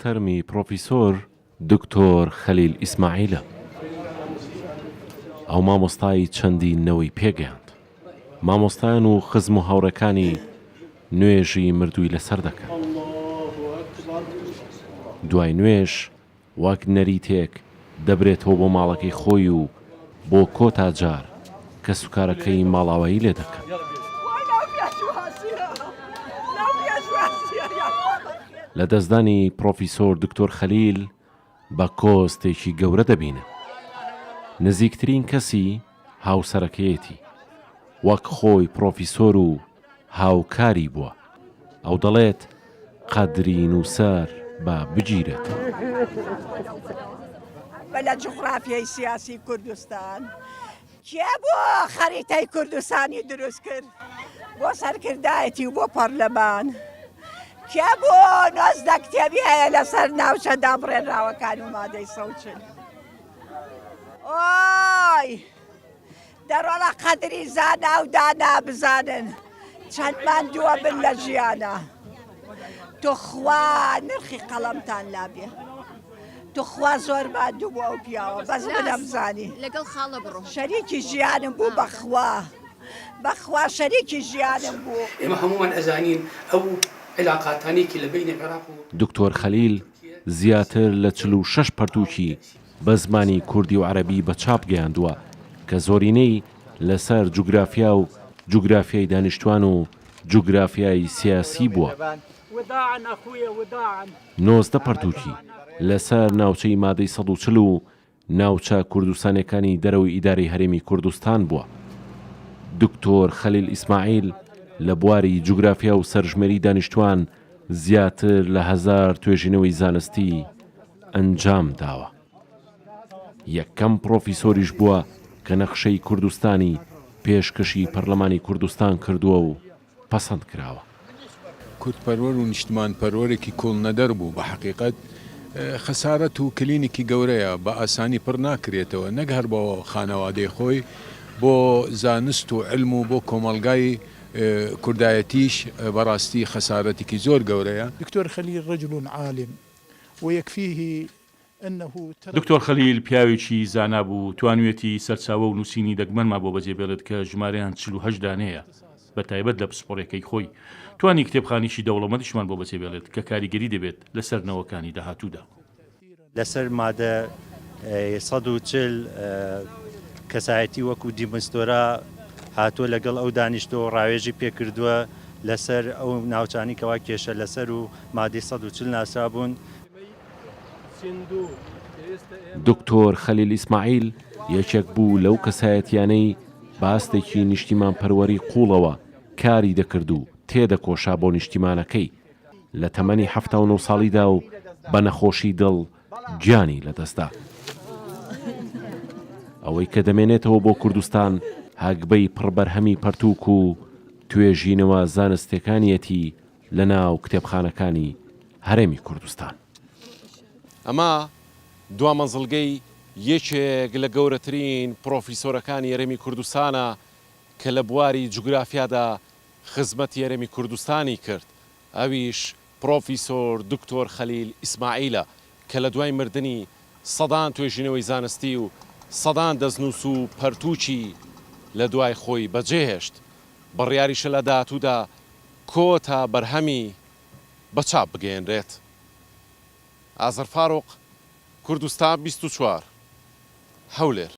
تەرمی پڕۆفیسۆر دکتۆر خەلیل ئیسماعیلە. ئەو مامۆستای چەندین نەوەی پێگەیاند. مامۆستایان و خزم و هاوڕێکانی نوێژی مردووی لەسەر دەکەن. دوای نوێژ وەک نەریتێک دەبرێتەوە بۆ ماڵەکەی خۆی و بۆ کۆتا جار کەسوکارەکەی ماڵئاوایی لێ دەکەن. لەدەستدانی پڕۆفیسۆر دکتۆر خەلیل بە کۆستێکی گەورە دەبینن. نزیکترین کەسی هاوسەرەکەیەتی، وەک خۆی پڕۆفیسۆر و هاوکاری بووە. ئەو دەڵێت قەدری نووسەر با بگیرێتەوە. لە جوغرافیای سیاسی کوردستان کێ بوو خەریتەی کوردستانی دروست کرد بۆ سەرکردایەتی و بۆ پەرلەمان؟ کێ بوو 19 کتێبی هەیە لەسەر ناوچە دابڕێنراوەکان و مادەی 140؟ ئۆی دەڕۆڵە قەدری زانا و دانا بزانن چەند ماندووە بن لە ژیانە توخوا نرخی قەڵەمتان لابێ توخوا زۆر ماندوو بوو ئەو پیاوە بەس منم زانی لەگەڵ خاڵە بڕۆ شەریکی ژیانم بوو بەخوا بەخوا شەریکی ژیانم بوو. ئێمە هەموومان ئەزانین ئەو عیلاقاتانەی کە لە بەینی عێراق و. دکتۆر خەلیل زیاتر لە 46 پەرتووکی بە زمانی کوردی و عەرەبی بە چاپ گەیاندووە کە زۆرینەی لەسەر جوگرافیا و جوگرافیای دانیشتوان و جوگرافیای سیاسی بووە. 19 پەرتووکی لەسەر ناوچەی مادەی 140 و ناوچە کوردستانیەکانی دەرەوەی ئیدارەی هەرێمی کوردستان بووە. دکتۆر خەلیل ئیسماعیل لە بواری جوگرافیا و سەرژمێری دانیشتوان زیاتر لە هەزار توێژینەوەی زانستی ئەنجام داوە. یەکەم پڕۆفیسۆریش بووە کە نەخشەی کوردستانی پێشکەشی پەرلەمانی کوردستان کردووە و پەسەند کراوە. کوردپەروەر و نیشتمانپەروەرێکی کوڵنەدەر بوو، بە حەقیقەت خەسارەت و کلینێکی گەورەیە بە ئاسانی پڕ ناکرێتەوە، نەک هەر بۆ خانەوادەی خۆی، بۆ زانست و عیلم و بۆ کۆمەڵگای کوردایەتیش بەڕاستی خەسارەتێکی زۆر گەورەیە. دکتۆر خلیل رجل عالم ویکفیه انه ترک. دکتۆر خەلیل پیاوێکی زانا بوو، توانویەتی سەرچاوە و نووسینی دەگمەنمان بۆ بەجێ بێڵێت کە ژمارەیان 48 دانەیە، بە تایبەت لە پسپۆڕیەکەی خۆی. توانی کتێبخانێکی دەوڵەمەندیشمان بۆ بەجێ بێڵێت کە کاریگەری دەبێت لەسەر نەوەکانی داهاتوودا. لەسەر مادە 140 کەسایەتی وەکو دیمستۆرا هاتووە لەگەڵ ئەو دانیشتووە و ڕاوێژی پێکردووە لەسەر ئەو ناوچانەی کەوا کێشە لەسەر و مادەی 140 ناسرابوون. دکتۆر خەلیل ئیسماعیل یەکێک بوو لەو کەسایەتیانەی بە هەستێکی نیشتیمانپەروەری قووڵەوە کاری دەکرد و تێدەکۆشا بۆ نیشتیمانەکەی، لە تەمەنی 79 ساڵیدا و بە نەخۆشی دڵ گیانی لەدەستدا. ئەوەی کە دەمێنێتەوە بۆ کوردستان هەگبەی پڕ بەرهەمی پەرتووک و توێژینەوە زانستیەکانیەتی لە ناو کتێبخانەکانی هەرێمی کوردستان. ئەمە دوا مەنزڵگەی یەکێک لە گەورەترین پڕۆفیسۆرەکانی هەرێمی کوردستانە کە لە بواری جوگرافیادا خزمەتی هەرێمی کوردستانی کرد، ئەویش پڕۆفیسۆر دکتۆر خەلیل ئیسماعیلە کە لە دوای مردنی سەدان توێژینەوەی زانستی و سەدان دەستنووس و پەرتووکی لە دوای خۆی بەجێهێشت، بڕیاریشە لە داهاتوودا کۆتا بەرهەمی بە چاپ بگەیەنرێت. ئازەر فاروق، کوردستان 24، هەولێر.